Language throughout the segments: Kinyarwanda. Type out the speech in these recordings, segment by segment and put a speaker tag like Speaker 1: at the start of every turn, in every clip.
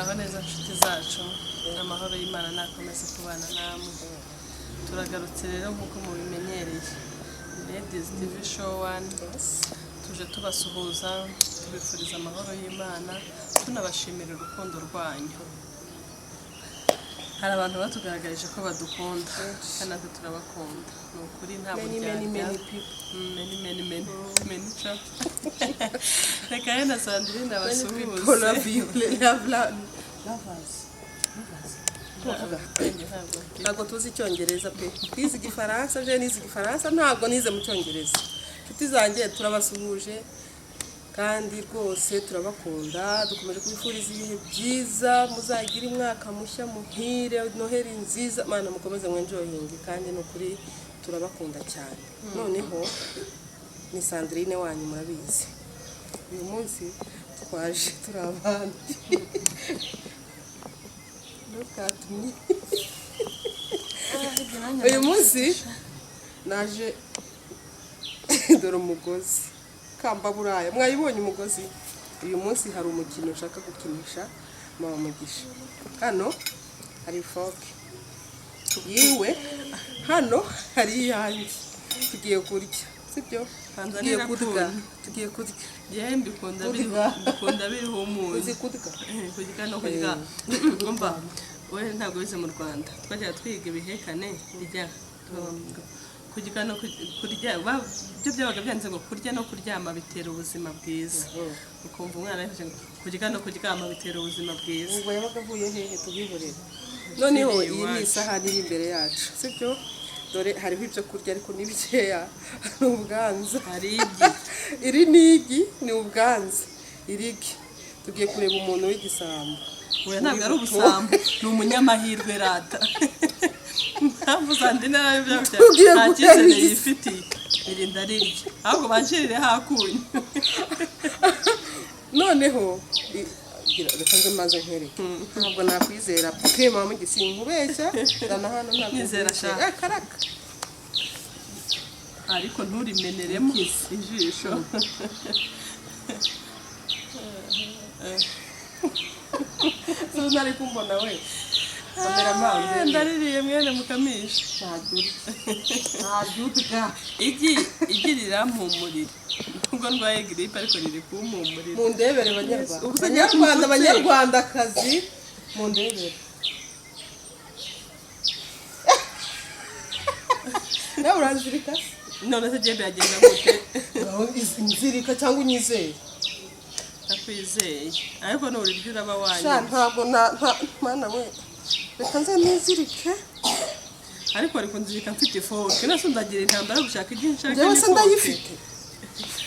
Speaker 1: Muraho neza nshuti zacu, amahoro y'Imana nakomeze kubana namwe. Turagarutse rero nk'uko mubimenyereye, Ladies TV Show One. Tuje tubasuhuza, tubifuriza amahoro y'Imana, tunabashimira urukundo rwanyu. Hari abantu batugaragarije ko badukunda, kandi natwe turabakunda, ni ukuri, nta
Speaker 2: Many, many,
Speaker 1: buryarya.
Speaker 2: many people.
Speaker 1: Many, many, many, many cha. Reka rero na Sandrine
Speaker 2: Many people
Speaker 1: abasuhuze.
Speaker 2: love you. Love, love, lovers. Lovers. Turavuga.
Speaker 1: Ntabwo.
Speaker 2: Ntabwo tuzi Icyongereza pe. Twize Igifaransa, je nize Igifaransa, ntabwo nize mu Cyongereza. Inshuti zanjye, turabasuhuje kandi rwose turabakunda, dukomeje kubifuriza ibihe byiza, muzagire umwaka mushya muhire, Noheli nziza, Mana mukomeze mwenjoyinge, kandi ni ukuri turabakunda cyane. Noneho ni Sandrine wanyu, murabizi. Uyu munsi twaje turi abandi. Ntukatumye. Uyu munsi naje, dore umugozi kambaburaya, mwayibonye umugozi. Uyu munsi hari umukino nshaka gukinisha Mama Mugisha. Hano hari ifoke yiwe, hano hari iyanjye. Tugiye kurya, sibyo?
Speaker 1: Banza
Speaker 2: Tugiye
Speaker 1: nirakunye.
Speaker 2: kurya, tugiye kurya.
Speaker 1: Njyewe mbikunda biriho.
Speaker 2: Kurya.
Speaker 1: Mbikunda biriho umunyu.
Speaker 2: Uzi kurya?
Speaker 1: Kurya no kurya. Umva, we ntabwo wize mu Rwanda, twajyaga twiga ibihekane, rya, kurya no kurya, byo byabaga byanditse ngo kurya no kuryama bitera ubuzima bwiza. Ukumva umwana yaje ngo kurya no kuryama bitera ubuzima bwiza.
Speaker 2: Ubwo yabaga avuye hehe? Tubihorere. Noneho
Speaker 1: Iri
Speaker 2: iyi ni
Speaker 1: iwacu.
Speaker 2: isahani iri imbere yacu, sibyo? Dore hariho ibyo kurya, ariko ni bikeya, ni ubwanza.
Speaker 1: Hari igi.
Speaker 2: Iri ni igi, ni ubwanza irigi. Tugiye kureba umuntu w'igisambo.
Speaker 1: Oya, ntabwo ari ubusambo, ni umunyamahirwe rata. Impamvu Sandrine nawe
Speaker 2: Tugiye
Speaker 1: nta
Speaker 2: guhera
Speaker 1: cyizere yifitiye, irinda rirya, ahubwo banshirire hakunyu.
Speaker 2: Noneho reka nze maze nkwereke. Ntabwo nakwizera pe, Mama Mugisha, nkubeshya, zana hano, ntabwo
Speaker 1: Nyizera.
Speaker 2: nkwizera.
Speaker 1: Sha.
Speaker 2: Eh, karaka.
Speaker 1: Ariko nturimeneremo ijisho.
Speaker 2: Sinari kumbona we cameraman.
Speaker 1: Ah, ndaririye mwene mukamisha.
Speaker 2: Ntabyo ntabyo urya.
Speaker 1: Igi rirampumurira nubwo ndwaye giripe, ariko riri kumpumurira.
Speaker 2: Mundebere banyarwanda.
Speaker 1: Ubwo se
Speaker 2: Banyarwanda,
Speaker 1: nyakumutse.
Speaker 2: banyarwandakazi, mundebere. Nawe uranzirika se?
Speaker 1: None se jye biragenda gute?
Speaker 2: Ngaho nzirika cyangwa unyizere.
Speaker 1: Ndakwizeye, ariko nurirya uraba
Speaker 2: Sha.
Speaker 1: wanyuma.
Speaker 2: Ntabwo na nta mana we, reka nze nizirike.
Speaker 1: Ariko bari kunzirika mfite ifoke, nase ndagira intambara yo gushaka igi nshaka
Speaker 2: Njyewe se
Speaker 1: n'ifoke.
Speaker 2: Ndayifite.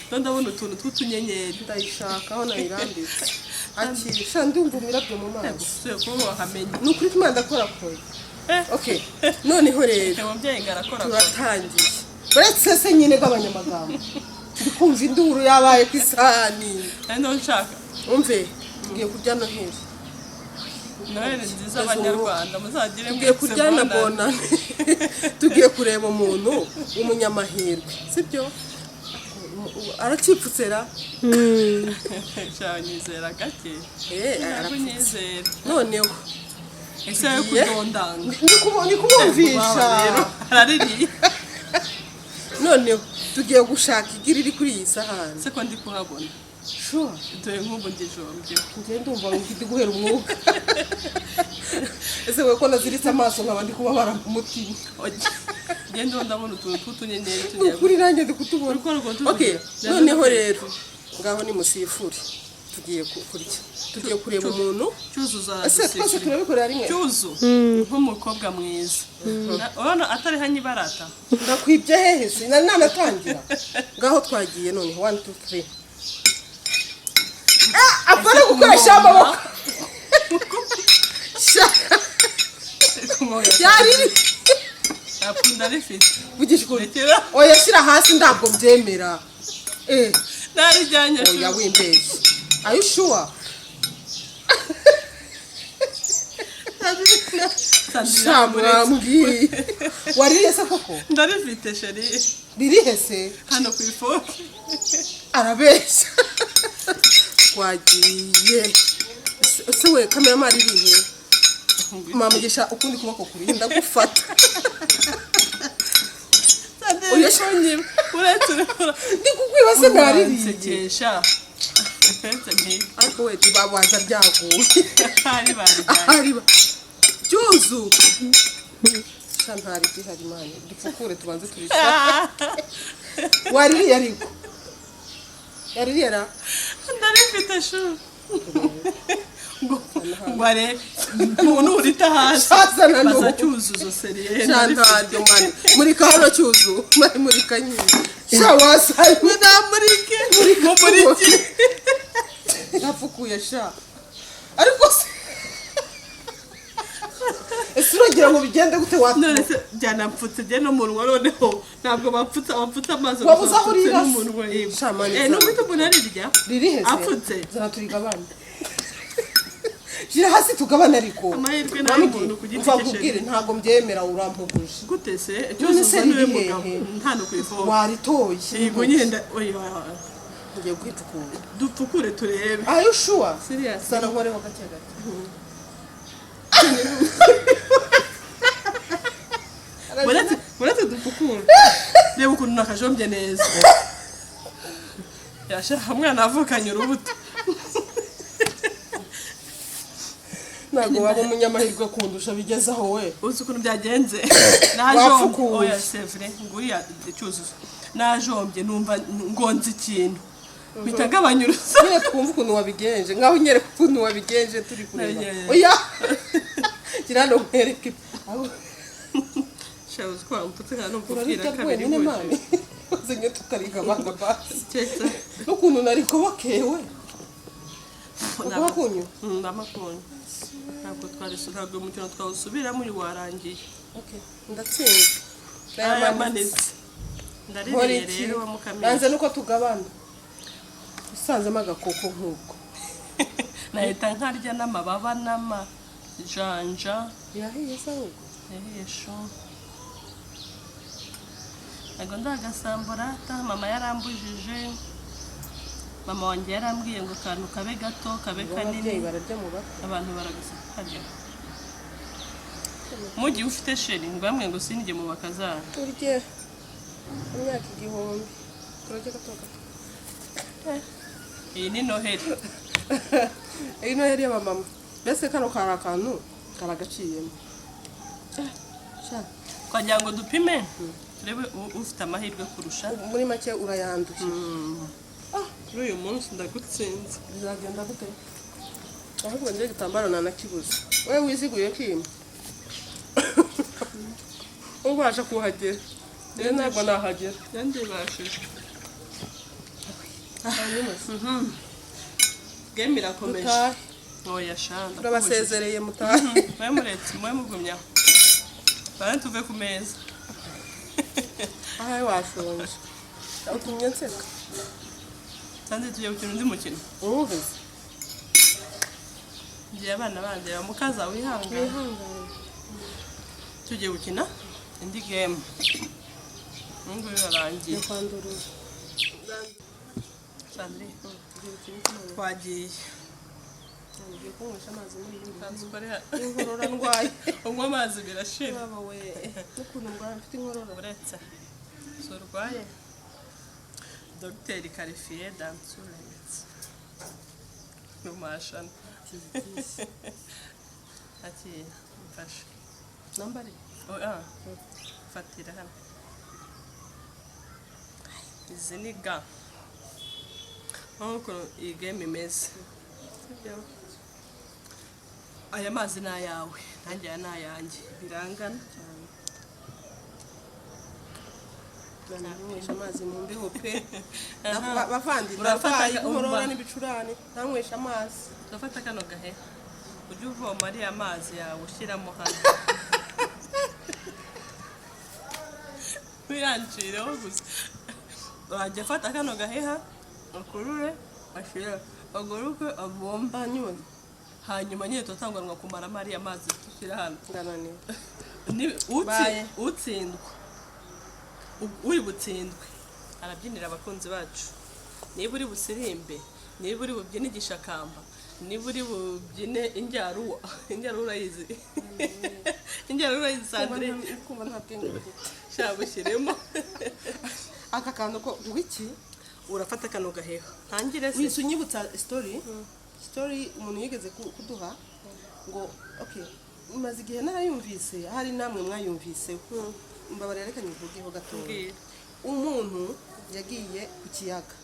Speaker 1: Ndo ndabona utuntu tw'utunyenyeri.
Speaker 2: Ndayishaka aho nayirambitse. Akira sha, ndumva imirabyo mu maso.
Speaker 1: Usuye kuba wahamenya.
Speaker 2: Ni ukuri ko Imana ndakorakoye.
Speaker 1: Eh.
Speaker 2: Okay, noneho rero
Speaker 1: Umubyeyi ngo arakora.
Speaker 2: Turatangiye. Uretse se nyine bw'abanyamagambo, ndi kumva induru yabaye ku isahani.
Speaker 1: Kandi ndo nshaka.
Speaker 2: Umve, tugiye kurya Noheli.
Speaker 1: Noheli nziza abanyarwanda, muzagire
Speaker 2: Tugiye
Speaker 1: mwese
Speaker 2: kurya na
Speaker 1: bonane.
Speaker 2: Bonane. Tugiye kureba umuntu w'umunyamahirwe, sibyo? Aracyipfutse ra?
Speaker 1: Sha, nyizera gake.
Speaker 2: Eh,
Speaker 1: Ntabwo
Speaker 2: arapfutse.
Speaker 1: nyizera.
Speaker 2: Noneho
Speaker 1: Ese yo
Speaker 2: Tugiye.
Speaker 1: kudondanga.
Speaker 2: Ni kubumvisha.
Speaker 1: Rero araririye.
Speaker 2: Noneho tugiye gushaka igi riri kuri iyi sahani.
Speaker 1: Se ko ndi kuhabona?
Speaker 2: Sure.
Speaker 1: Dore nk'ubu ngijombyeho.
Speaker 2: Njye ndumva ndi guhera umwuka. Ese we ko naziritse amaso nkaba ndi kubabara mu mutima?
Speaker 1: Ngende, ndabona utuntu tw'utunyenyeri
Speaker 2: Ni
Speaker 1: tugiye.
Speaker 2: ukuri nanjye ndi kutubona.
Speaker 1: Uri kubona ukuntu
Speaker 2: Okay.
Speaker 1: tuvugira?
Speaker 2: Noneho rero ngaho nimusifure, tugiye kurya, tugiye kureba umuntu.
Speaker 1: Cyuzuzo.
Speaker 2: Ese twese turabikorera rimwe?
Speaker 1: Cyuzu nk'umukobwa mwiza, urabona atari hanyibarata.
Speaker 2: Ndakwibye hehe se? Nari nanatangira. Ngaho twagiye noneho, one, two, three. Ah, apana gukoresha amaboko. Sha, ryari
Speaker 1: Apfunda rifite.
Speaker 2: Vugisha ukuri.
Speaker 1: Rekera.
Speaker 2: Oya, shyira hasi, ntabwo mbyemera. Eh.
Speaker 1: Narijyanye.
Speaker 2: Oya, wimbeshye. Are you sure? Sha, mwambwiye waririye se koko?
Speaker 1: Ndarifite, chérie.
Speaker 2: Ririhe se?
Speaker 1: Hano ku ifoke.
Speaker 2: Arabeshya. Twagiye. Ese we, cameraman irihe? Mamugisha, ukundi kuboko kuri ndagufata.
Speaker 1: Oya, uretse urekura.
Speaker 2: Ndi kukwiba se, naririye.
Speaker 1: Uransekesha. Uretse ntiga.
Speaker 2: Ariko we, babanza byaguye.
Speaker 1: Ahari barijyanye.
Speaker 2: Ahari cyuzu sha, ntari gihari man, dupfukure tubanze turishake. Waririye, ariko yaririye ra.
Speaker 1: Ndarifite shu, ngo arebe umuntu urita hasi.
Speaker 2: Azana
Speaker 1: baza
Speaker 2: n'ubu.
Speaker 1: Cyuzuzo sérieux.
Speaker 2: Sha, ntaryo man, murika hano Cyuzu, mani murika nyine sha, wasaye.
Speaker 1: Namurike, mumurike.
Speaker 2: Yapfukuye sha, ariko se ese uragira ngo bigende gute?
Speaker 1: None se byanapfutse njye n'umunwa, noneho ntabwo bapfutse, bapfutse amaso.
Speaker 2: Wabuze aho
Speaker 1: bapfutse
Speaker 2: urira se?
Speaker 1: n'umunwa, yego.
Speaker 2: Sha, mani,
Speaker 1: Eh,
Speaker 2: zana.
Speaker 1: nubwo umuntu arirya
Speaker 2: Riri heze.
Speaker 1: apfutse.
Speaker 2: Zana turigabane, shyira hasi tugabane ariko.
Speaker 1: Amahirwe ni ay'umuntu ku giti
Speaker 2: Mva
Speaker 1: cye,
Speaker 2: nkubwire,
Speaker 1: chérie.
Speaker 2: ntabwo mbyemera, urampuguje.
Speaker 1: Gute se?
Speaker 2: None
Speaker 1: Cyuzuzo
Speaker 2: se
Speaker 1: niwe
Speaker 2: riri
Speaker 1: mugabo
Speaker 2: hehe?
Speaker 1: nta no kuyivoma.
Speaker 2: Waritoye.
Speaker 1: Yego nyine, oya.
Speaker 2: Ngiye kwipfukura.
Speaker 1: Dupfukure turebe.
Speaker 2: Are you sure?
Speaker 1: Serious.
Speaker 2: Sana nkoreho gake gake.
Speaker 1: Uretse dupfukure, reba ukuntu nakajombye neza, yashaka umwana avukanye urubuto.
Speaker 2: Ntabwo waba umunyamahirwe kundusha bigeze aho we.
Speaker 1: Uzi ukuntu byagenze? Najombye.
Speaker 2: Wapfukuye.
Speaker 1: Oya, c'est vrai, nguriya Cyuzuzo, najombye numva ngonze ikintu, mpita ngabanya urusaku.
Speaker 2: Nyine twumva ukuntu wabigenje, nkaho unyereka ukuntu wabigenje turi kureba.
Speaker 1: Yeah.
Speaker 2: Oya, gira hano nkwereke.
Speaker 1: Sha, uzi ko wampfutse kandi numva ubwira
Speaker 2: Urarirya
Speaker 1: kabiri.
Speaker 2: rwenyine man, maze nke tukarigabana basi.
Speaker 1: Cyeza.
Speaker 2: N'ukuntu narikobokewe baguha kunyu.
Speaker 1: Ndamakunyu, ntabwo twarisu, ntabwo umukino twawusubiramo, uyu warangiye.
Speaker 2: Okay, ndatsinze.
Speaker 1: Ayamanitse.
Speaker 2: Nkora
Speaker 1: Ndaririye
Speaker 2: iki?
Speaker 1: rero wa Mukamira.
Speaker 2: Nanze nuko tugabana, usanzemo agakoko nk'ubwo.
Speaker 1: Nahita nkarya n'amababa n'amajanja.
Speaker 2: Birahiye se ahubwo?
Speaker 1: Yahiye shu, ntabwo ndagasambura ta, mama yarambujije, mama wanjye yarambwiye ngo akantu kabe gato kabe
Speaker 2: Ababyeyi
Speaker 1: kanini.
Speaker 2: bararya mu bakwe.
Speaker 1: Abantu baragasarya mu gihe ufite chéri, ngo bamwe ngo sinjye mu bakazana.
Speaker 2: Turye imyaka 1000, turarya gato gato.
Speaker 1: Iyi ni Noheli.
Speaker 2: Iyi Noheli y'abamama mbese, kano kari akantu karagaciyemo. Sha.
Speaker 1: Twagira ngo dupime turebe ufite amahirwe kurusha.
Speaker 2: Muri make urayanduye.
Speaker 1: Kuri uyu munsi ndagutsinze.
Speaker 2: Bizagenda gute ahubwo? Njye igitambaro nanakibuze, wowe wiziguye kima ubasha kuhagera, njye ntabwo nahagera.
Speaker 1: Yandibashije.
Speaker 2: Hanyuma se?
Speaker 1: Game irakomeje.
Speaker 2: Mutahe.
Speaker 1: Oya sha, ndakubujije.
Speaker 2: Turabasezereye, mutahe.
Speaker 1: Mwe muretse, mwe mugumya bane, tuve ku meza.
Speaker 2: Ahari washonje, utumye nseka.
Speaker 1: Sanze tugiye gukina undi mukino.
Speaker 2: Uwuheze.
Speaker 1: Ngiye abana banjye bamukaza wihangane.
Speaker 2: Wihangane.
Speaker 1: Tugiye gukina indi game, ubu ngubu birarangiye.
Speaker 2: Kwandurura.
Speaker 1: Sandrine, twagiye.
Speaker 2: Ngiye kunywesha amazi muri iyi
Speaker 1: Sanze ukore.
Speaker 2: Inkorora ndwaye.
Speaker 1: Unywa amazi birashira.
Speaker 2: Baba we, n'ukuntu ndwaye, mfite inkorora.
Speaker 1: Uretse si urwaye, dogiteri karifiye dansuretse rumashana akira mfashe.
Speaker 2: Nambare.
Speaker 1: Oya, fatira hano, izi ni ga nk'uko iyi game imeze. Sibyo? Aya mazi ni ayawe, nanjye aya ni ayanjye, birangana.
Speaker 2: Nanywesha amazi mu mbeho pe. Bavandi,
Speaker 1: Urafata
Speaker 2: ndarwaye inkorora
Speaker 1: umva.
Speaker 2: n'ibicurane, ntanywesha amazi.
Speaker 1: Turafata kano gahe, ujye uvoma ariya mazi yawe ushyiramo hano, wiyancireho gusa. Wajya afata kano gaheha akurure ashyire, aguruke avome.
Speaker 2: Hanyuma?
Speaker 1: Hanyuma nyine turatanguranwa kumaramo ariya mazi dushyira hano.
Speaker 2: Ndananiwe.
Speaker 1: Ni
Speaker 2: Bye.
Speaker 1: utsindwa, uri butsindwe arabyinira abakunzi bacu, niba uri busirimbe, niba uri bubyine igishakamba. Niba uri bubyine injyaruwa, injyaruwa urayizi, injyaruwa urayizi, Sandrine?
Speaker 2: Kumva nta bwenge mfite.
Speaker 1: Sha, bushyiremo.
Speaker 2: Aka kantu ko wiki?
Speaker 1: Urafata kano gaheha ntangire se.
Speaker 2: Wese unyibutsa story umuntu yigeze kuduha ngo okay, maze igihe narayumvise, hari namwe mwayumviseho, mbabarira, reka nyivugeho gatoya.
Speaker 1: Mbwira.
Speaker 2: Umuntu yagiye ku kiyaga,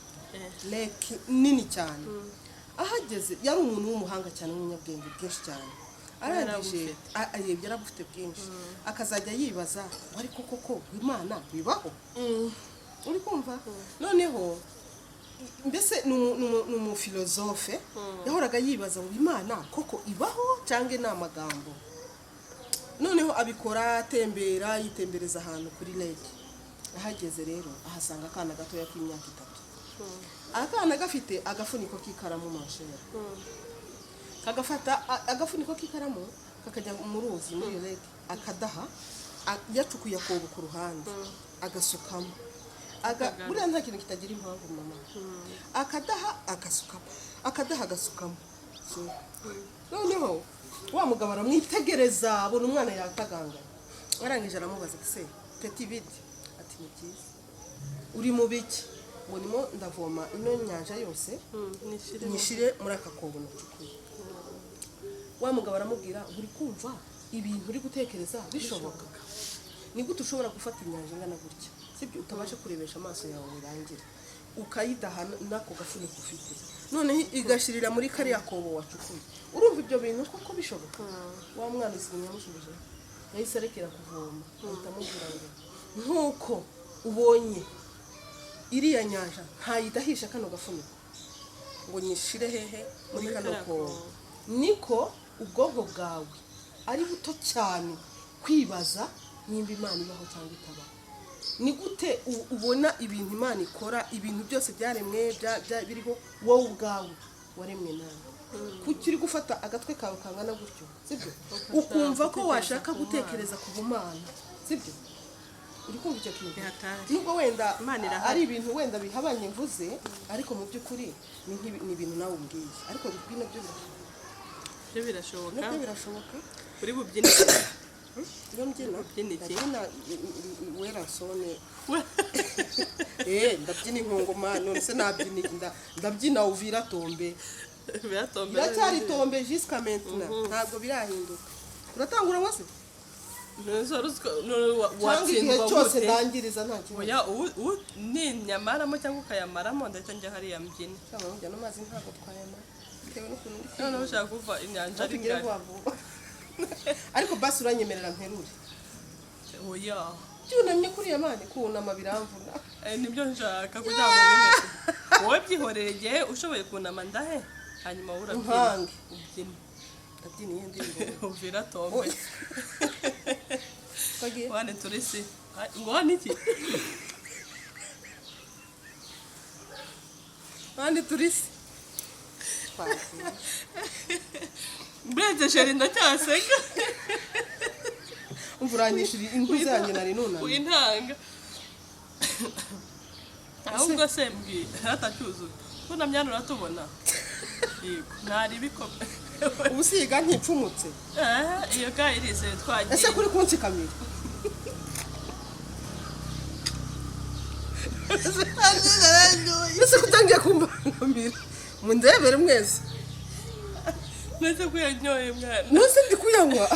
Speaker 2: lake nini cyane. Ahageze, yari umuntu w'umuhanga cyane, w'umunyabwenge bwinshi cyane. Arangije
Speaker 1: Yarabufite.
Speaker 2: Arebye yarabufite bwinshi, akazajya yibaza ngo ariko koko Imana bibaho? Uri kumva? Noneho mbese ni umufilozofe, yahoraga yibaza ngo Imana koko ibaho cyangwa ni amagambo? Noneho abikora atembera, yitembereza ahantu kuri lake. Ahageze rero ahasanga akana gatoya k'imyaka 3. Akana gafite agafuniko k'ikaramu manshera, kagafata agafuniko k'ikaramu, kakajya mu ruzi, muri iyo lake, akadaha, yacukuye akobo ku ruhande, agasukamo. Buriya nta kintu kitagira impamvu, mama. Akadaha, agasukamo, akadaha, agasukamo. So, noneho wa mugabo aramwitegereza, abona umwana yataganganye. Arangije aramubaza ati: "Se petit, bite?" Ati: "Ni byiza." "Uri mu biki?" Ngo: "Nimo ndavoma ino nyanja yose
Speaker 1: Nishyiremo.
Speaker 2: nyishyire muri aka kobo nacukuye." Wa mugabo aramubwira ngo: "Uri kumva ibintu uri gutekereza bishoboka? Ni gute ushobora gufata inyanja ingana gutya, sibyo, utabasha kurebesha amaso yawe ngo irangire, ukayidaha n'ako gafuniko ufite, noneho igashirira muri kariya kobo wacukuye? Urumva ibyo bintu koko bishoboka?" Wa mwana uzi yamushubije? Yahise arekera kuvoma, ahita amubwira ngo: "Nk'uko ubonye iriya nyanja ntayidahisha kano gafuniko ngo nyishire hehe muri
Speaker 1: Muri
Speaker 2: kano
Speaker 1: kariya
Speaker 2: kobo,
Speaker 1: kobo.
Speaker 2: niko ubwonko bwawe ari buto cyane kwibaza nimba Imana ibaho cyangwa itabaho. Ni gute ubona ibintu Imana ikora, ibintu byose byaremwe, biriho, wowe ubwawe waremwe nawe, kuki uri gufata agatwe kawe kangana gutyo, sibyo, ukumva ko
Speaker 1: gutekereza
Speaker 2: washaka
Speaker 1: ku Mana.
Speaker 2: gutekereza ku bumana, sibyo? Uri kumva icyo kintu?"
Speaker 1: Ni hatari.
Speaker 2: Nubwo wenda
Speaker 1: Imana irahari.
Speaker 2: ari ibintu wenda bihabanye mvuze, ariko mu by'ukuri ni ibintu nawe umbwiye, ariko nabyo birashoboka.
Speaker 1: Byo birashoboka.
Speaker 2: Nabyo birashoboka.
Speaker 1: Uri bubyine?
Speaker 2: Iyo mbyina?
Speaker 1: Ubyina iki?
Speaker 2: Ndabyina weransone, ndabyina inkongoma. None se nabyina iki? Ndabyina uvira tombe.
Speaker 1: Biratombe.
Speaker 2: Biracyari tombe jusqu'à maintenant, ntabwo birahinduka. Uratangura wose cyangwa igihe
Speaker 1: watsindwa
Speaker 2: cyose
Speaker 1: gute?
Speaker 2: Ndangiriza, nta kibazo.
Speaker 1: Oya, ubu ninyamaramo cyangwa ukayamaramo, ndahita njya hariya mbyine.
Speaker 2: Cyangwa njya no mazi, ntabwo twayamara bitewe n'ukuntu ndi.
Speaker 1: Noneho ushaka kuva inyanja ari
Speaker 2: tugire
Speaker 1: ngari.
Speaker 2: Vuba vuba, ariko basi uranyemerera nterure?
Speaker 1: Oya.
Speaker 2: Byunamye kuriya mani, kunama biramvuna.
Speaker 1: Nibyo nshaka kugira ngo nyine wowe byihorere, igihe ushoboye kunama ndahe, hanyuma wowe urabyina.
Speaker 2: Nkange.
Speaker 1: Ubyine.
Speaker 2: Ndabyina iyo ndirimbo?
Speaker 1: Uvira tombe.
Speaker 2: Oya. Twagiye.
Speaker 1: Wane turisi ngo wane iki?
Speaker 2: Kandi turisi, twagiye.
Speaker 1: Mburetse chérie, ndacyaseka.
Speaker 2: Umva, uranyishura inkwi zanjye nari nunamye.
Speaker 1: Wintanga ahubwo se mbwira, atacyuzuye bunamye hano uratubona? Yego, ntari bikomeye.
Speaker 2: Ubu siga ntipfumutse.
Speaker 1: Iyo ga irizeye, twagiye.
Speaker 2: Ese kuri kunsikamira? Ese kutangiye kumbangamira? Mundebere mwese.
Speaker 1: Ndetse ko yanyoye mwana.
Speaker 2: Nose ndi kuyanywa,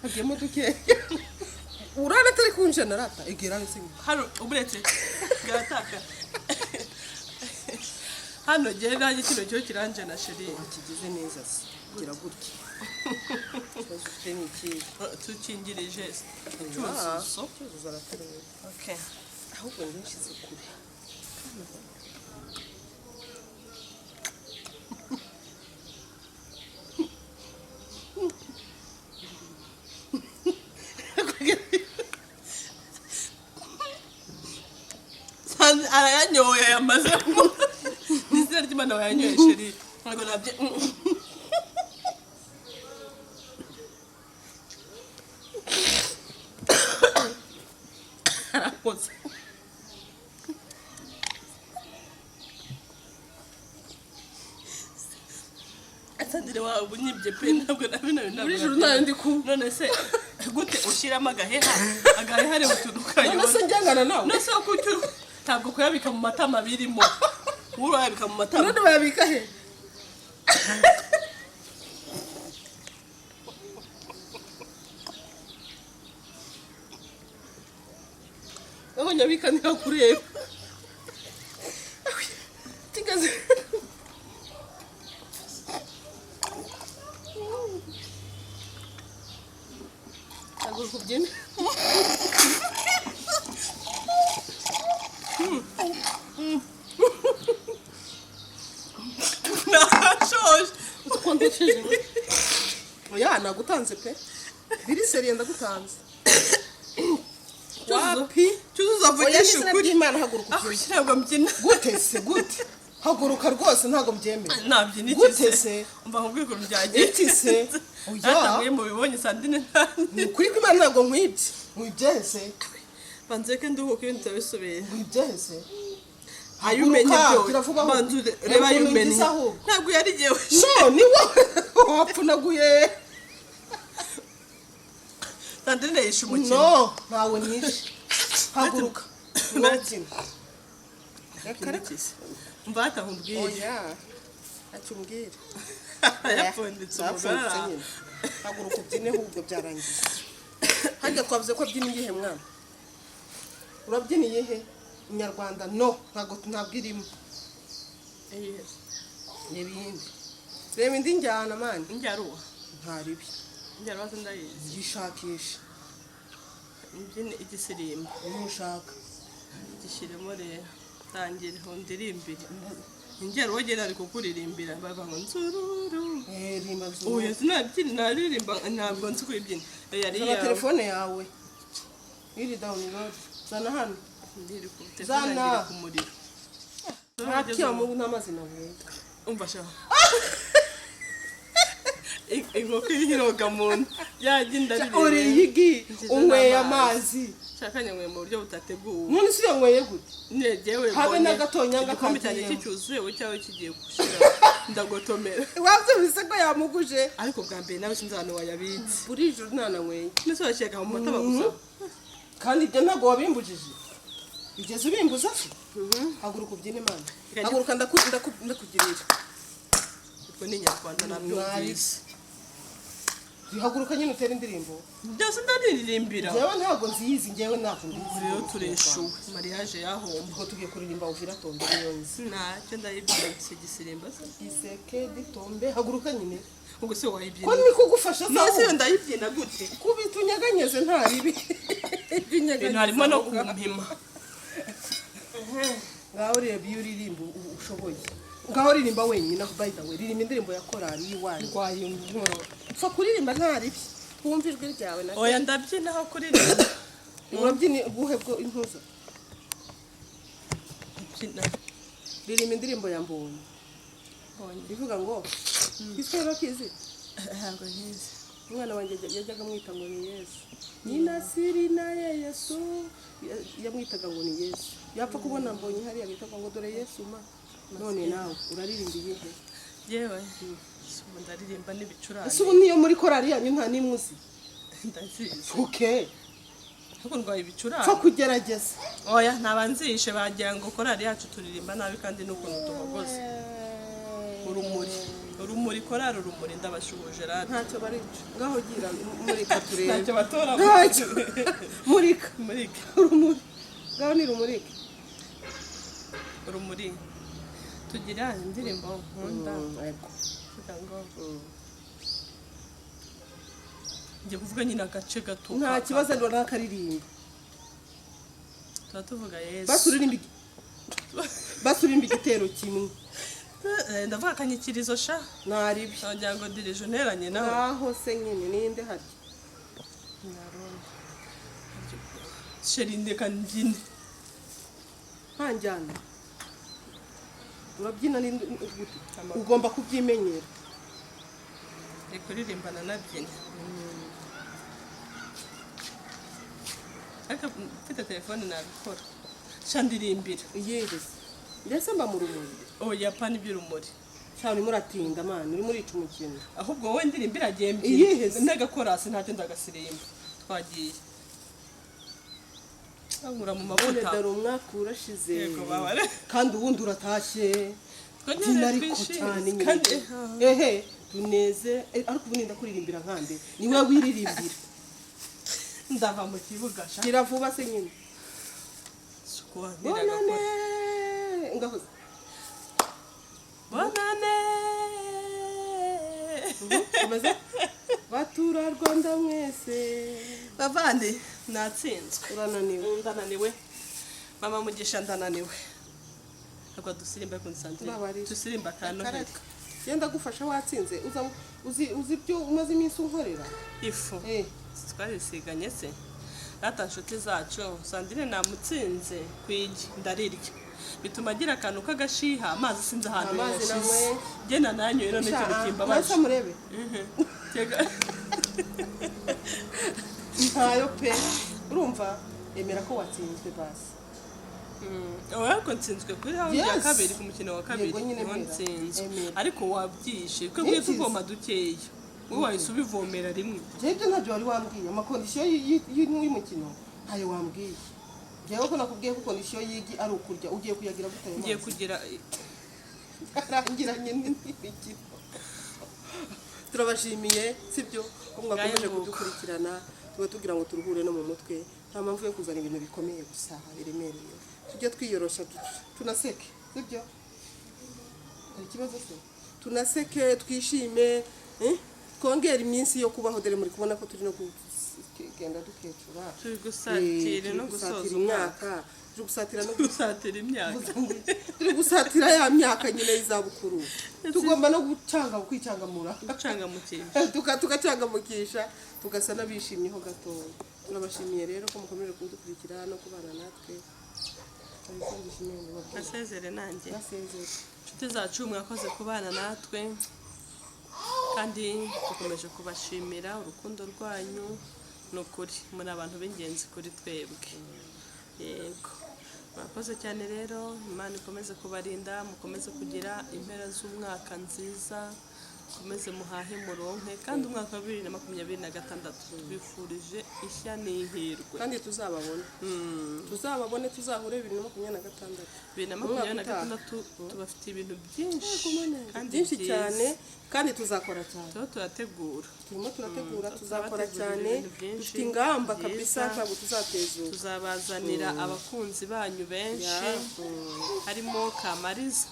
Speaker 2: agiyemo dukeya, urana atari kunjana rata egera se.
Speaker 1: Hano uburetse bwarataka hano, gihe nanjye kino cyo kiranje na chérie.
Speaker 2: Kigize neza se, gira gutya, ikibazo ufite ni ikihe?
Speaker 1: Tukingirije Cyuzuzo.
Speaker 2: Cyuzuzo aratureba.
Speaker 1: Okay.
Speaker 2: Ahubwo njye nshyize kure.
Speaker 1: Arayanyoye, yamazemo. Ni izina ry'Imana wayanyoye chérie, ntabwo nabye. Arakoze. Sandrine. Waba unyibye pe, ntabwo na bino bintu.
Speaker 2: Buri joro ntayo ndi kunywa.
Speaker 1: None se gute ushyiramo agaheha? Agaheha ari utuntu
Speaker 2: None se
Speaker 1: ukayobora.
Speaker 2: njyangana nawe?
Speaker 1: None se kuki ntabwo kuyabika mu matama birimo? Wowe urayabika mu matama?
Speaker 2: None bayabika he? Aho nyabika ntihakureba. Kigaze. Haguruka ubyine.
Speaker 1: Nashoje.
Speaker 2: Utukondesheje. Oya, nagutanze pe. Biri sérieux, ndagutanze. Wapi?
Speaker 1: Cyuzuzo,
Speaker 2: Oya,
Speaker 1: avugisha
Speaker 2: n'izina
Speaker 1: ukuri.
Speaker 2: ry'Imana, haguruka
Speaker 1: Aho
Speaker 2: ubyine.
Speaker 1: ntabwo mbyina.
Speaker 2: Gute se? Gute? Haguruka rwose, ntabwo mbyemera.
Speaker 1: Nabyina iki?
Speaker 2: Gute se?
Speaker 1: Umva nkubwire ukuntu byagiye.
Speaker 2: Iki se? Oya.
Speaker 1: Natanguye mubibonye sandine ntane.
Speaker 2: Ni ukuri ko Imana, ntabwo nkwibye. Nkwibye se?
Speaker 1: Banze ke nduhuke, ibintu turabisubira.
Speaker 2: Nkwibye se?
Speaker 1: Ayo umenye
Speaker 2: Haguruka,
Speaker 1: byo
Speaker 2: kiravuga aho.
Speaker 1: banza reba ayo
Speaker 2: Ukuntu
Speaker 1: umenye.
Speaker 2: ngize ahubwo.
Speaker 1: Ntabwo yari igihe.
Speaker 2: No, ni wowe wapfunaguye.
Speaker 1: Sandrine yishe umukino.
Speaker 2: No, ntawe nishe. Haguruka. Ni wowe ukina. Reka, reka.
Speaker 1: Mva hatahumbwiye.
Speaker 2: Oya, ntacyo umbwira.
Speaker 1: Yapfunditse umugore.
Speaker 2: Yapfunditse nyine. Haguruka ubyine ahubwo, byarangiye. Harya twavuze ko abyina iyihe, mwana? Urabyina iyihe? Inyarwanda? No, ntabwo irimo. Reba iyindi, reba indi njyana, man.
Speaker 1: Njyaruwa.
Speaker 2: Nta ribi.
Speaker 1: Njyaruwa se ndayizi?
Speaker 2: Yishakisha.
Speaker 1: Imbyino igisirimba.
Speaker 2: Niyo ushaka.
Speaker 1: Gishyiremo rero, tangira ndirimbire injyaruwa, gera ari kukuririmbira bava ngo nzururu.
Speaker 2: Eh, rimba.
Speaker 1: Oya, sinabyina, naririmba, ntabwo nzi kuyibyina. Yari
Speaker 2: Zana
Speaker 1: iyawe.
Speaker 2: Telefone yawe iri download, zana hano.
Speaker 1: Ndiri ku telefone.
Speaker 2: Zana.
Speaker 1: Yanjye iri ku muriro.
Speaker 2: Nta kiyamungu n'amazi nabonye.
Speaker 1: Umva sha, inkoko iriho iroga mu nda yajya inda.
Speaker 2: Uriye igi.
Speaker 1: Nziza.
Speaker 2: Unyweye
Speaker 1: N'amazi.
Speaker 2: amazi.
Speaker 1: Shaka nyanyweye mu buryo butateguwe.
Speaker 2: None se uyanyweye gute?
Speaker 1: Negewe.
Speaker 2: Habe n'agatonyanga
Speaker 1: igikombe cyanjye
Speaker 2: kagiyemo.
Speaker 1: kicyuzuye, we cyangwa kigiye gushira, ndagotomera.
Speaker 2: Wabyumvise ko yamuguje?
Speaker 1: Ariko bwa mbere nawe sinzi ahantu wayabitse.
Speaker 2: Buri joro ntananyweye.
Speaker 1: Ndetse washyiraga mu matama gusa.
Speaker 2: Kandi ibyo ntabwo wabimbujije, bigeze ubimbuza se? Haguruka ubyine, Imana. Haguruka, ndakugirira.
Speaker 1: Ubwo ni inyarwanda, nabyumvise.
Speaker 2: Haguruka nyine utere indirimbo.
Speaker 1: Byose ndaririmbira.
Speaker 2: Njyewe ntabwo nzizi, njyewe ntabwo mbizi.
Speaker 1: Rero tureshuwe, mariage yahomba.
Speaker 2: Ubwo tugiye kuririmba Uvira tombe, niyo nzi.
Speaker 1: Ntacyo, ndayibyina gusa igisirimba se.
Speaker 2: Iseke ditombe, haguruka nyine.
Speaker 1: Ubwo se
Speaker 2: Ko
Speaker 1: wayibyina?
Speaker 2: ni kugufasha.
Speaker 1: None se
Speaker 2: Sawa.
Speaker 1: ndayibyina gute?
Speaker 2: Kubita unyeganyeze, nta ribi.
Speaker 1: Ibintu harimo no kumpima.
Speaker 2: Ngaho reba iyo uririmba ushoboye, ngaho ririmba wenyine. Aho, by the way, ririmba indirimbo ya korali y'iwanyu.
Speaker 1: Ndwaye inkorora.
Speaker 2: Upfa kuririmba, nta ribi, twumve ijwi ryawe na.
Speaker 1: Oya, ndabyina aho kuririmba.
Speaker 2: Urabyina ubuhe bwo intuza?
Speaker 1: Mbyina.
Speaker 2: Ririmba indirimbo ya Mbonyi.
Speaker 1: Mbonyi.
Speaker 2: Ivuga ngo Giswahili bakizi.
Speaker 1: Ntabwo nkizi.
Speaker 2: Umwana wanjye yajyaga amwita ngo ni Yesu, nyina siri naye Yesu. Yamwitaga ngo ni Yesu, yapfa kubona Mbonyi hariya agahita ngo dore Yesu ma. None nawe uraririmba iyihe?
Speaker 1: Yewe, si ubu ndaririmba n'ibicurane.
Speaker 2: Ese ubu niyo muri korali yanyu nta n'imwe uzi?
Speaker 1: Ndazizi.
Speaker 2: Okay.
Speaker 1: Ariko ndwaye ibicurane.
Speaker 2: Pfa kugerageza.
Speaker 1: Oya, ntabanzishe, bagira ngo korali yacu turirimba nabi, kandi n'ukuntu duhogoze. Urumuri, Urumuri, korali Urumuri, ndabashuhuje radiyo.
Speaker 2: Ntacyo barica, ngaho gira murika turebe.
Speaker 1: Ntacyo batora.
Speaker 2: Ntacyo, murika.
Speaker 1: Murika.
Speaker 2: Urumuri, ngaho ni rumurike.
Speaker 1: Urumuri, tugira indirimbo nkunda.
Speaker 2: Yego.
Speaker 1: Tuvuga ngo, ngiye kuvuga nyine agace gato.
Speaker 2: Nta kibazo, ndabona n'akaririmba.
Speaker 1: Tuba tuvuga Yesu.
Speaker 2: Basi uririmba igitero kimwe.
Speaker 1: Ndavuga akanyikirizo sha.
Speaker 2: Naribi.
Speaker 1: Wagira ngo dirije unteranye nawe.
Speaker 2: Ngaho se nyine ninde harya?
Speaker 1: Chérie, ndeka mbyine.
Speaker 2: Ntanjyana urabyina ni gute? Ugomba kubyimenyera.
Speaker 1: Ndi kuririmbana nabyina, ariko mfite telefone nabikora sha, ndirimbira.
Speaker 2: Iyihe se? Mbese mba mu rumuri?
Speaker 1: Oya, pana iby'urumuri.
Speaker 2: Cyane urimo uratinda, man, urimo urica umukino.
Speaker 1: Ahubwo wowe ndirimba iragiye.
Speaker 2: Iyihe se?
Speaker 1: N'agakorasi ntacyo, ndagasirimba. Twagiye ankura mu
Speaker 2: None
Speaker 1: mavuta.
Speaker 2: Dore umwaka urashize.
Speaker 1: Yego, babare.
Speaker 2: Kandi ubundi uratashye.
Speaker 1: Twongere
Speaker 2: Byina ariko
Speaker 1: twishime.
Speaker 2: cyane nyine.
Speaker 1: Kandi
Speaker 2: Ehe, tuneze ariko ubundi ndakuririmbira nkande? Niwe wiririmbira.
Speaker 1: Ndava mu kibuga sha.
Speaker 2: Gira vuba se nyine.
Speaker 1: Sukuwa.
Speaker 2: Bonane, ngahoze.
Speaker 1: Bonane.
Speaker 2: Komeza, baturarwanda mwese.
Speaker 1: Bavandi, natsinzwe.
Speaker 2: Urananiwe.
Speaker 1: Ndananiwe, mama Mugisha, ndananiwe. Ntabwo dusirimba ariko nsanzwe
Speaker 2: Mbabarira.
Speaker 1: dusirimba ka Noheli.
Speaker 2: Genda gufasha, watsinze. Uza uzi ibyo umaze iminsi unkorera.
Speaker 1: Ifu. Twarisiganye se rata? Nshuti zacu, Sandrine namutsinze ku igi, ndarirya, bituma agira akantu k'agashiha. Amazi sinzi ahantu
Speaker 2: Amazi
Speaker 1: yashize.
Speaker 2: nanyweye.
Speaker 1: Genda nanyoye none ikintu kimbabaje.
Speaker 2: Nasa murebe. Ntayo pe, urumva, emera ko watsinzwe basi.
Speaker 1: Oya, ariko nsinzwe kuri round ya
Speaker 2: Yes.
Speaker 1: kabiri, ku mukino wa kabiri.
Speaker 2: Yego nyine,
Speaker 1: Niho
Speaker 2: emera.
Speaker 1: nsinzwe.
Speaker 2: Emera.
Speaker 1: Ariko wabyishe twebwe
Speaker 2: Ntikize.
Speaker 1: tuvoma dukeya, wowe wahise ubivomera rimwe.
Speaker 2: Njyewe ibyo ntabyo wari wambwiye, ama conditions y'umukino ntayo wambwiye. Njyewe ko nakubwiye ko condition y'igi ari ukurya, ugiye kuyagira gute ayo
Speaker 1: Ngiye
Speaker 2: mazi?
Speaker 1: kugira.
Speaker 2: Arangiranye n'imikino. Turabashimiye, sibyo, ko mwakomeje
Speaker 1: Ngayo nguko.
Speaker 2: kudukurikirana. Tuba tugira ngo turuhure no mu mutwe, nta mpamvu yo kuzana ibintu bikomeye gusa biremereye. Tujye twiyorosha, tunaseke, sibyo? Hari ikibazo se? Tunaseke, twishime, eh? Twongere iminsi yo kubaho. Dore muri kubona ko turi no kugenda dukecura.
Speaker 1: Turi gusatira
Speaker 2: Turi
Speaker 1: no gusoza
Speaker 2: gusatira
Speaker 1: umwaka.
Speaker 2: imyaka, turi gusatira no
Speaker 1: Gusatira imyaka.
Speaker 2: Turi gusatira ya myaka nyine y'izabukuru, tugomba no gucanga, kwicangamura.
Speaker 1: Gucangamukisha.
Speaker 2: Tugacangamukisha, tugasa n'abishimyeho gatoya. Turabashimiye rero ko mukomeje kudukurikira no kubana natwe. Hari ikindi ushimiye ngo ubabwire?
Speaker 1: Nasezere nanjye.
Speaker 2: Basezere.
Speaker 1: Inshuti zacu, mwakoze kubana natwe kandi dukomeje kubashimira urukundo rwanyu. Ni ukuri muri abantu b'ingenzi kuri twebwe. Yego, murakoze cyane rero. Imana ikomeze kubarinda, mukomeze kugira impera z'umwaka nziza, mukomeze muhahe muronke. Kandi umwaka wa 2026 twifurije ishya n'ihirwe.
Speaker 2: Kandi tuzababone, tuzababone, tuzahure 2026.
Speaker 1: 2026 tubafitiye ibintu byinshi kandi
Speaker 2: byinshi
Speaker 1: byiza.
Speaker 2: cyane, kandi tuzakora cyane.
Speaker 1: Tuba turategura.
Speaker 2: Turimo turategura, tuzakora
Speaker 1: Turabategurira
Speaker 2: cyane.
Speaker 1: ibintu byinshi
Speaker 2: Dufite ingamba
Speaker 1: byiza.
Speaker 2: kabisa, ntabwo tuzatezuka.
Speaker 1: Tuzabazanira abakunzi banyu benshi, harimo Kamariza.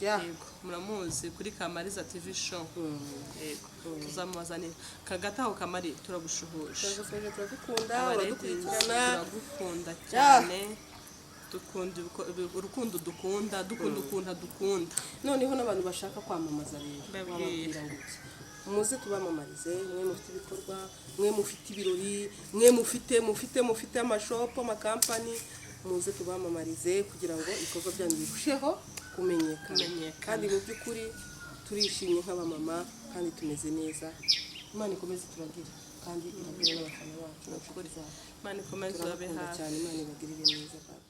Speaker 1: Yego, muramuzi kuri Kamariza TV Show. Yego, tuzamubazanira. Kagataho Kamari, turagushuhuje.
Speaker 2: Turagusoje, turagukunda.
Speaker 1: Abaredizi,
Speaker 2: Uradukurikirana.
Speaker 1: turagukunda cyane. Dukunda urukundo dukunda, dukunda ukuntu dukunda.
Speaker 2: Noneho n'abantu bashaka kwamamaza rero,
Speaker 1: Mbabwira.
Speaker 2: wababwira ngo iki? Muze tubamamarize, mwe mufite ibikorwa, mwe mufite ibirori, mwe mufite ama shop, amakampani, muze tubamamarize kugira ngo ibikorwa byanyu birusheho kumenyekana.
Speaker 1: Kumenyekana.
Speaker 2: Kandi mu by'ukuri turishimye nk'abamama kandi tumeze neza. Imana ikomeze turagire kandi iragire n'abafana bacu n'inshuti zacu.
Speaker 1: Imana ikomeze ibabe
Speaker 2: Turabakunda
Speaker 1: hafi.
Speaker 2: cyane. Imana ibagirire neza. Bye bye.